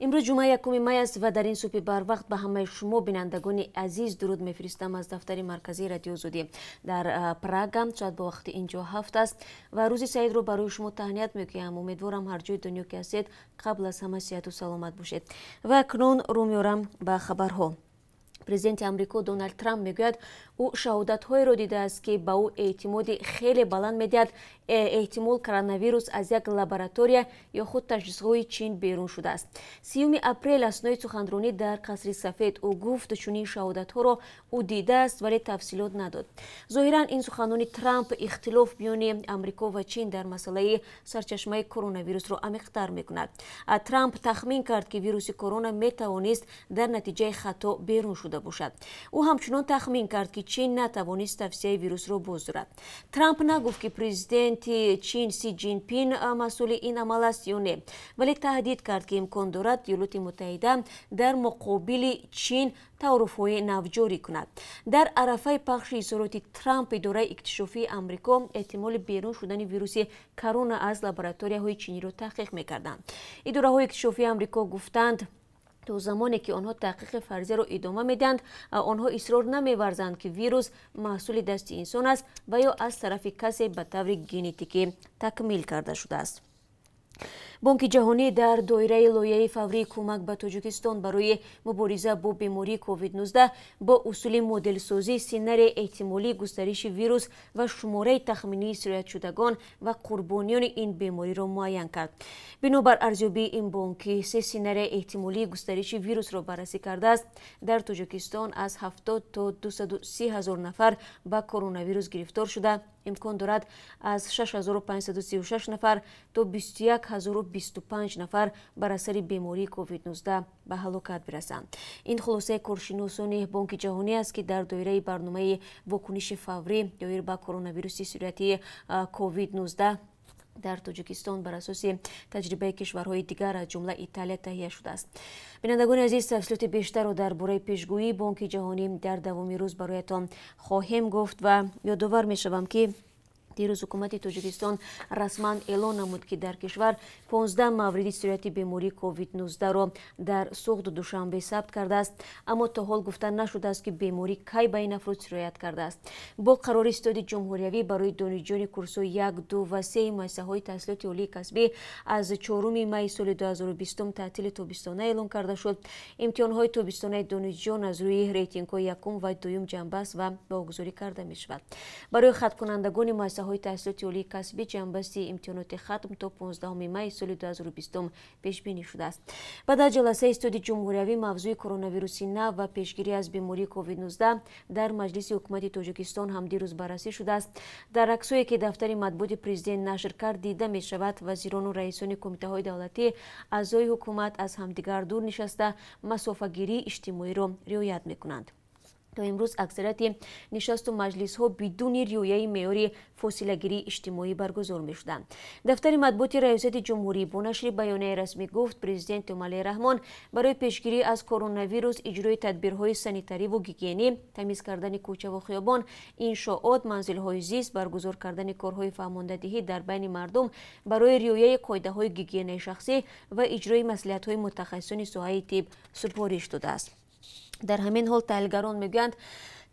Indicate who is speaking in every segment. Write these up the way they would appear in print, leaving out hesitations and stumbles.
Speaker 1: Имрӯз ҷумъа, 1 май аст ва дар ин субҳи барвақт ба ҳамаи шумо, бинандагони азиз, дуруд мефиристам аз дафтари марказии Радиои Озодӣ дар Прага. Соат бо вақти инҷо 7 аст ва рӯзи саидро барои шумо таҳният мекунам. Умедворам, ҳар ҷои дунё ки ҳастед, қабл аз ҳама сиҳату саломат бошед. Ва акнун рӯ меорам ба хабарҳо. Президенти Амрико Доналд Трамп мегӯяд, ӯ шаҳодатҳоеро дидааст, ки ба ӯ эътимоди хеле баланд медиҳад, эҳтимол коронавирус аз як лаборатория ё худ таҷҳизгоҳи Чин берун шудааст. 30 апрел аснои суханронӣ дар Қасри Сафед ӯ гуфт, чунин шаҳодатҳоро ӯ дидааст, вале тафсилот надод. Зоҳиран, ин суханони Трамп ихтилоф миёни Амрико ва Чин дар масъалаи сарчашмаи коронавирусро амиқтар мекунад. Трамп тахмин кард, ки вируси корона метавонист дар натиҷаи хато берун шуда бошад. Ӯ ҳамчунон тахмин кард, ки Чин натавонист тавсеаи вирусро боздорад. Трамп нагуфт, ки президенти Чин Си Ҷинпин масъули ин амал аст ё не, вале таҳдид кард, ки имкон дорад Иёлоти Муттаҳида дар муқобили Чин таърифҳои нав ҷорӣ кунад. Дар арафаи пахши изҳороти Трамп идораи иктишофии Амрико эҳтимоли берун шудани вируси корона аз лабораторияҳои чиниро таҳқиқ мекарданд. Идораҳои иктишофии Амрико гуфтанд, то замоне ки онҳо таҳқиқи фарзияро идома медиҳанд, онҳо исрор намеварзанд, ки вирус маҳсули дасти инсон аст ва ё аз тарафи касе ба таври генетикӣ такмил карда шудааст. Бонки Ҷаҳонӣ дар доираи лоиҳаи фаврии кӯмак ба Тоҷикистон барои мубориза бо бемории COVID-19 бо усули моделсозӣ сценарии эҳтимолии густариши вирус ва шумораи тахминии сироятшудагон ва қурбониёни ин бемориро муайян кард. Бинобар арзёбии ин бонк, ки се сценарияи эҳтимолии густариши вирусро баррасӣ кардааст, дар Тоҷикистон аз 70 то 230 ҳазор нафар ба коронавирус гирифтор шуда, имкон дорад аз 6536 нафар то 21 025 нафар бар асари бемории COVID-19 ба ҳалокат бирасанд. Ин хулосаи коршиносони Бонки Ҷаҳонӣ аст, ки дар доираи барномаи вокуниши фаврӣ доир ба коронавируси сироятии COVID-19 дар Тоҷикистон бар асоси таҷрибаи кишварҳои дигар, аз ҷумла Италия, таҳия шудааст. Бинандагони азиз, тафсилоти бештарро дар бораи пешгӯии Бонки Ҷаҳонӣ дар давоми рӯз бароятон хоҳем гуфт ва ёдовар мешавам, ки дирӯз ҳукумати Тоҷикистон расман эълон намуд, ки дар кишвар 15 мавриди сирояти бемории COVID-19-ро дар Суғду Душанбе сабт кардааст, аммо то ҳол гуфта нашудааст, ки беморӣ кай ба ин афрод сироят кардааст. Бо қарори Ситоди Ҷумҳуриявӣ барои донишҷӯёни курсҳои як, ду ва сеи муассисаҳои таҳсилоти олии касбӣ аз 4 майи соли 2020 таътили тобистона эълон карда шуд. Имтиҳонҳои тобистонаи донишҷӯён аз рӯи рейтингҳои якум ва дуюм ҷамъбаст ва баҳогузорӣ карда мешавад. Барои хатмкунандагони муассисаҳои таҳсилоти олии касбӣ ҷамъбасти имтиҳоноти хатм то 15 майи соли 2020 пешбинӣ шудааст. Баъд аз ҷаласаи Ситоди Ҷумҳуриявӣ мавзӯи коронавируси нав ва пешгирӣ аз бемории COVID-19 дар Маҷлиси Ҳукумати Тоҷикистон ҳам дирӯз баррасӣ шудааст. Дар аксое, ки дафтари матбуоти президент нашр кард, дида мешавад, вазирону раисони кумитаҳои давлатӣ, аъзои ҳукумат аз ҳамдигар дур нишаста, масофагирии иҷтимоиро риоят мекунанд. То имрӯз аксарияти нишасту маҷлисҳо бидуни риояи меъёри фосилагирии иҷтимоӣ баргузор мешуданд. Дафтари матбуоти Раёсати Ҷумҳурӣ бо нашри баёнияи расмӣ гуфт, президент Эмомалӣ Раҳмон барои пешгирӣ аз коронавирус, иҷрои тадбирҳои санитариву гигиенӣ, тамиз кардани кӯчаву хиёбон, иншоот, манзилҳои зист, баргузор кардани корҳои фаҳмондадиҳӣ дар байни мардум барои риояи қоидаҳои гигиенаи шахсӣ ва иҷрои маслиҳатҳои мутахассисони соҳаи тиб супориш додааст. Дар ҳамин ҳол таҳлилгарон мегӯянд,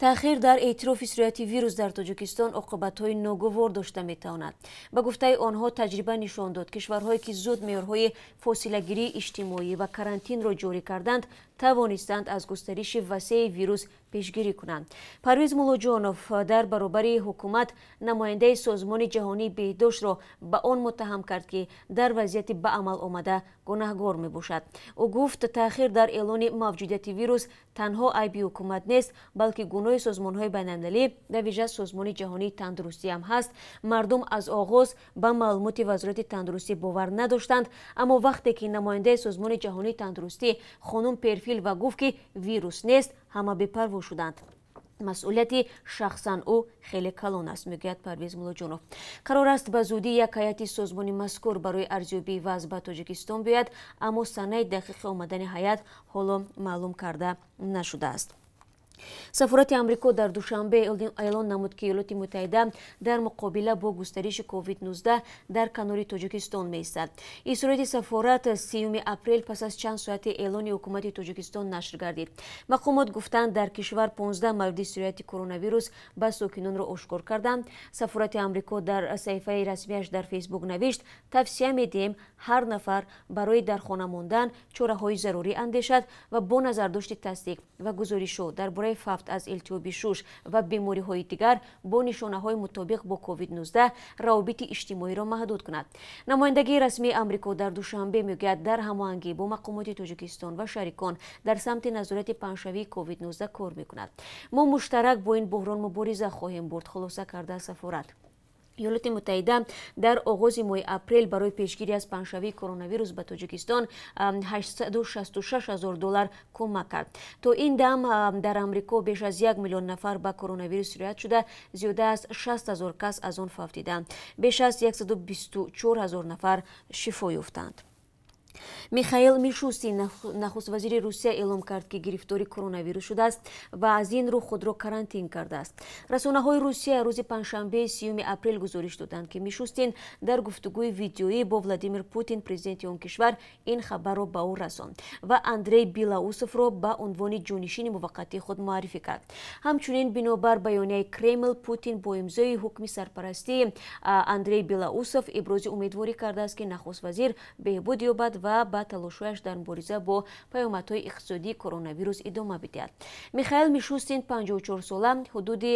Speaker 1: таъхир дар эътирофи сирояти вирус дар Тоҷикистон оқибатҳои ногувор дошта метавонад. Ба гуфтаи онҳо, таҷриба нишон дод, кишварҳое, ки зуд меъёрҳои фосилагирии иҷтимоӣ ва карантинро ҷорӣ карданд, тавонистанд аз густариши васеи вирус пешгирӣ кунанд. Парвиз Муллоҷонов дар баробари ҳукумат намояндаи Созмони Ҷаҳонии Беҳдоштро ба он муттаҳам кард, ки дар вазъияти ба амал омада гунаҳгор мебошад. Ӯ гуфт, таъхир дар эълони мавҷудияти вирус танҳо айби ҳукумат нест, балки гуноҳи созмонҳои байналмилалӣ, ба вижа Созмони Ҷаҳонии Тандурустӣ ҳам ҳаст. Мардум аз оғоз ба маълумоти Вазорати Тандурустӣ бовар надоштанд, аммо вақте ки намояндаи Созмони Ҷаҳонии Тандурустӣ хонум Перфилова гуфт, ки вирус нест, ҳама бепарво шуданд. Масъулияти шахсан ӯ хеле калон аст, мегӯяд Парвиз Муллоҷонов. Қарор аст, ба зудӣ як ҳайати созмони мазкур барои арзёбии вазъ ба Тоҷикистон биёяд, аммо санаи дақиқи омадани ҳайат ҳоло маълум карда нашудааст. Сафорати Амрико дар Душанбе эълон намуд, ки Иёлоти Муттаҳида дар муқобила бо густариши COVID-19 дар канори Тоҷикистон меистад. Изҳороти сафорат 30 апрел пас аз чанд соати эълони ҳукумати Тоҷикистон нашр гардид. Мақомот гуфтанд, дар кишвар 15 мавриди сирояти коронавирус ба сокинонро ошкор карданд. Сафорати Амрико дар саҳифаи расмияш дар Фейсбук навишт: тавсия медиҳем ҳар нафар барои дар хона мондан чораҳои зарурӣ андешад ва бо назардошти тасдиқ ва гузоришҳо дар бораи фавт аз илтиҳоби шуш ва бемориҳои дигар бо нишонаҳои мутобиқ бо COVID-19 равобити иҷтимоиро маҳдуд кунад. Намояндагии расмии Амрико дар Душанбе мегӯяд, дар ҳамоҳангӣ бо мақомоти Тоҷикистон ва шарикон дар самти назорати паҳншавии COVID-19 кор мекунад. Мо муштарак бо ин буҳрон мубориза хоҳем бурд, хулоса карда сафорат. Иёлоти Муттаҳида дар оғози моҳи апрел барои пешгирӣ аз паҳншавии коронавирус ба Тоҷикистон 866 ҳазор доллар кӯмак кард. То ин дам дар Амрико беш аз 1 миллион нафар ба коронавирус сироят шуда, зиёда аз 60 ҳазор кас аз он фавтиданд. Беш аз 124 ҳазор нафар шифо ёфтанд. Михаил Мишустин, нахуствазири Русия, эълом кард, ки гирифтори коронавирус шудааст ва аз ин рӯ худро карантин кардааст. Расонаҳои Русия рӯзи панҷшанбе 30 апрел гузориш доданд, ки Мишустин дар гуфтугӯи видеоӣ бо Владимир Путин, президенти он кишвар, ин хабарро ба ӯ расонд ва Андрей Белоусовро ба унвони ҷонишини муваққатии худ муаррифӣ кард. Ҳамчунин, бинобар баёнияи Кремл, Путин бо имзои ҳукми сарпарастии Андрей Белоусов ибрози умедворӣ кардааст, ки нахуствазир беҳбуд ёбад ва ба талошҳояш дар мубориза бо паёмадҳои иқтисодии коронавирус идома бидиҳад. Михаил Мишустин 54сола ҳудуди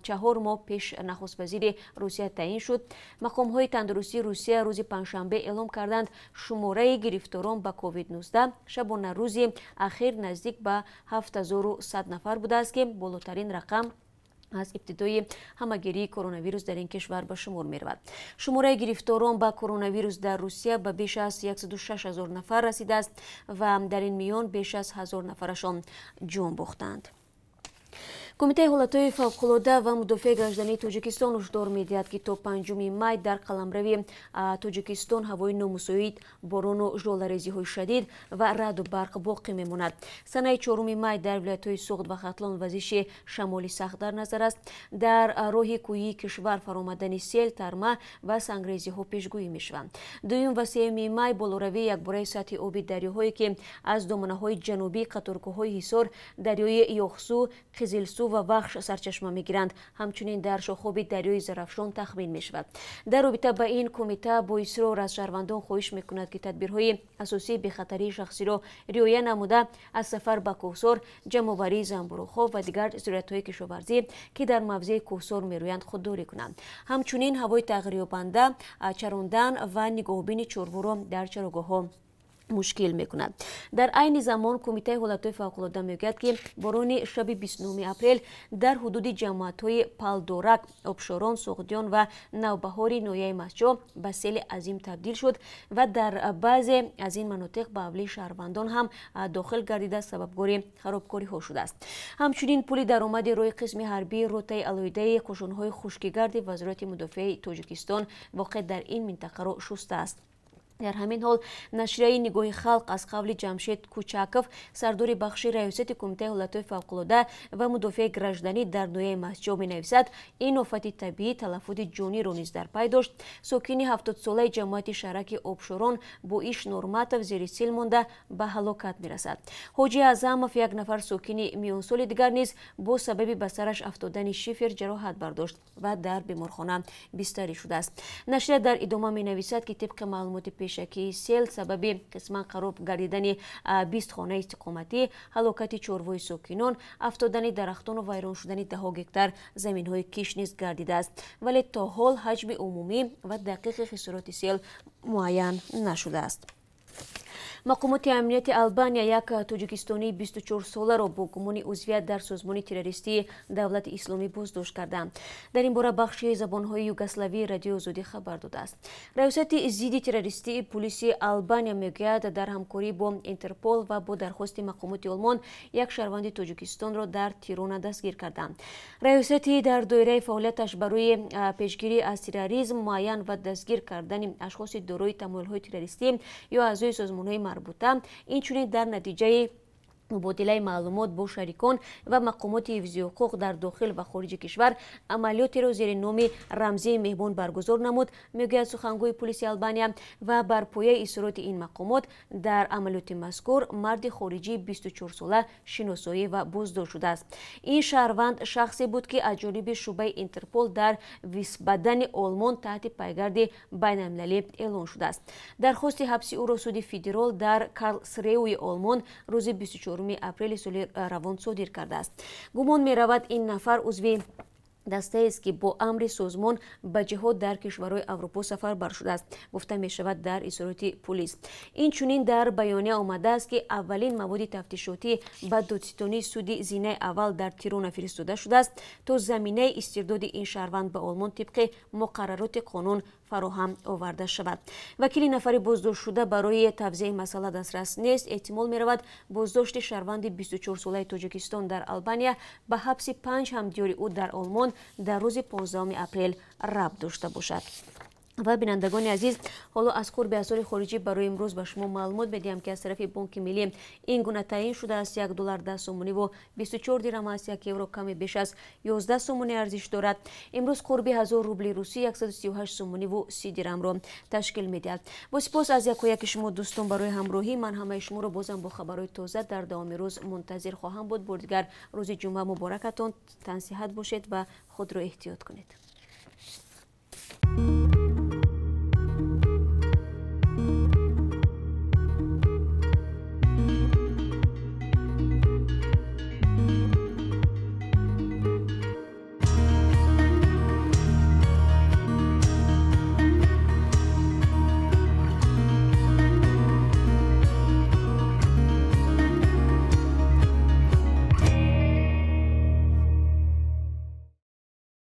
Speaker 1: 4 моҳ пеш нахуствазири Русия таъин шуд. Мақомҳои тандурустии Русия рӯзи панҷшанбе эълом карданд, шумораи гирифторон ба COVID-19 шабонарӯзи ахир наздик ба 7100 нафар будааст, ки болотарин рақам аз ибтидои ҳамагирии коронавирус дар ин кишвар ба шумор меравад. Шумораи гирифторон ба коронавирус дар Русия ба беш аз 106 ҳазор нафар расидааст ва дар ин миён беш аз 1000 нафарашон ҷон бохтанд. Кумитаи ҳолатҳои фавқулода ва мудофиаи граждании Тоҷикистон ҳушдор медиҳад, ки то 5 май дар қаламрави Тоҷикистон ҳавои номусоид, борону жоларезиҳои шадид ва раъду барқ боқӣ мемонад. Санаи 4 май дар вилоятҳои Суғд ва Хатлон вазиши шамоли сахт дар назар аст. Дар роҳи кӯҳии кишвар фаромадани сел, тарма ва сангрезиҳо пешгӯӣ мешаванд. 2 ва 3 май болоравии якбораи сатҳи оби дарёҳое, ки аз доманаҳои ҷанубии қаторкӯҳҳои Ҳисор, дарёи Ёхсу, Қизилсу ва Вахш сарчашма мегиранд, ҳамчунин дар шохоби дарёи Зарафшон тахмин мешавад. Дар робита ба ин кумита бо исрор аз шаҳрвандон хоҳиш мекунад, ки тадбирҳои асосии бехатарии шахсиро риоя намуда, аз сафар ба кӯҳсор, ҷамъоварии занбуруғҳо ва дигар зироатҳои кишоварзӣ, ки дар мавзеи кӯҳсор мерӯянд, худдорӣ кунанд. Ҳамчунин ҳавои тағйирёбанда чарондан ва нигоҳубини чорворо дар чарогоҳҳо мушкил мекунад. Дар айни замон Кумитаи ҳолатҳои фавқулода мегӯяд, ки борони шаби 29 апрел дар ҳудуди ҷамоатҳои Палдорак, Обшорон, Суғдиён ва Навбаҳори ноҳияи Мастчоҳ ба сели азим табдил шуд ва дар баъзе аз ин манотиқ ба ҳавлии шаҳрвандон ҳам дохил гардида, сабабгори харобкориҳо шудааст. Ҳамчунин пули даромади роҳи қисми ҳарбии ротаи алоҳидаи қӯшунҳои хушкигарди Вазорати мудофиаи Тоҷикистон воқеъ дар ин минтақаро шустааст. Дар ҳамин ҳол нашрияи Нигоҳи халқ аз қавли Ҷамшед Кучаков, сардори бахши раёсати Кумитаи ҳолатҳои фавқулода ва мудофиаи гражданӣ дар ноҳияи Мастчоҳ менависад, ин офати табиӣ талафоти ҷониро низ дар пай дошт. Сокини 70солаи ҷамоати шаҳраки Обшорон Боиш Нурматов зери сел монда ба ҳалокат мерасад. Ҳоҷи Аъзамов, як нафар сокини миёнсоли дигар, низ бо сабаби ба сараш афтодани шифер ҷароҳат бардошт ва дар беморхона бистарӣ шудааст. Нашрия дар идома менависад, ки тибқи маълумоти пешакии сел сабаби қисман хароб гардидани 20 хонаи истиқоматӣ, ҳалокати чорвои сокинон, афтодани дарахтону вайрон шудани даҳо гектар заминҳои кишт низ гардидааст. Вале то ҳол ҳаҷми умумӣ ва дақиқи хисороти сел муайян нашудааст. Мақомоти амнияти Албания як тоҷикистонии 24соларо бо гумони узвият дар созмони террористии Давлати Исломӣ боздошт карданд. Дар ин бора бахши забонҳои югославии Радиои Озодӣ хабар додааст. Раёсати зидди террористии пулиси Албания мегӯяд, дар ҳамкорӣ бо Интерпол ва бо дархости мақомоти Олмон як шаҳрванди Тоҷикистонро дар Тирона дастгир карданд. Раёсати дар доираи фаъолияташ барои пешгирӣ аз терроризм, муайян ва дастгир кардани ашхоси дорои тамоюлҳои террористӣ ё аъзои созмонҳои марбута, инчунин дар натиҷаи Мубодилаи маълумот бо шарикон ва мақомоти ҳифзи ҳуқуқ дар дохил ва хориҷи кишвар амалиётеро зери номи рамзии меҳмон баргузор намуд, мегӯяд сухангӯи пулиси Албания. Ва бар пояи изҳороти ин мақомот дар амалиёти мазкур марди хориҷии 24-сола шиносоӣ ва боздошт шудааст. Ин шаҳрванд шахсе буд, ки аз ҷониби шӯъбаи Интерпол дар Висбадани Олмон таҳти пайгарди байналмилалӣ эълон шудааст. Дархости ҳабси ӯро суди федерал дар Карлсреуи Олмон рӯзи 24 апрели соли равон содир кардааст. Гумон меравад, ин нафар узви дастаест, ки бо амри созмон ба ҷиҳод дар кишварҳои Аврупо сафарбар шудааст, гуфта мешавад дар изҳороти пулис. Инчунин дар баёния омадааст, ки аввалин маводи тафтишотӣ ба додситонии суди зинаи аввал дар Тирона фиристода шудааст, то заминаи истирдоди ин шаҳрванд ба Олмон тибқи муқаррароти қонун фароҳам оварда шавад. Вакили нафари боздоштшуда барои тавзеҳи масъала дастрас нест. Эҳтимол меравад, боздошти шаҳрванди 24-солаи Тоҷикистон дар Албания ба ҳабси панҷ ҳамдиёри ӯ дар Олмон дар рӯзи 15 апрел рабт дошта бошад. Ва бинандагони азиз, ҳоло аз қурби асъори хориҷӣ барои имрӯз ба шумо маълумот медиҳам, ки аз тарафи Бонки Миллӣ ин гуна таъин шудааст. 1 доллар 10 сомониву 24 дирам аст. 1 евро каме беш аз 11 сомонӣ арзиш дорад. Имрӯз қурби 1000 рубли русӣ 138 сомониву 30 дирамро ташкил медиҳад. Бо сипос аз яку яки шумо, дӯстон, барои ҳамроҳӣ. Ман ҳамаи шуморо бозам бо хабарҳои тоза дар давоми рӯз мунтазир хоҳам буд. Бори дигар рӯзи ҷумъа муборакатон, тансиҳат бошед ва худро эҳтиёт кунед.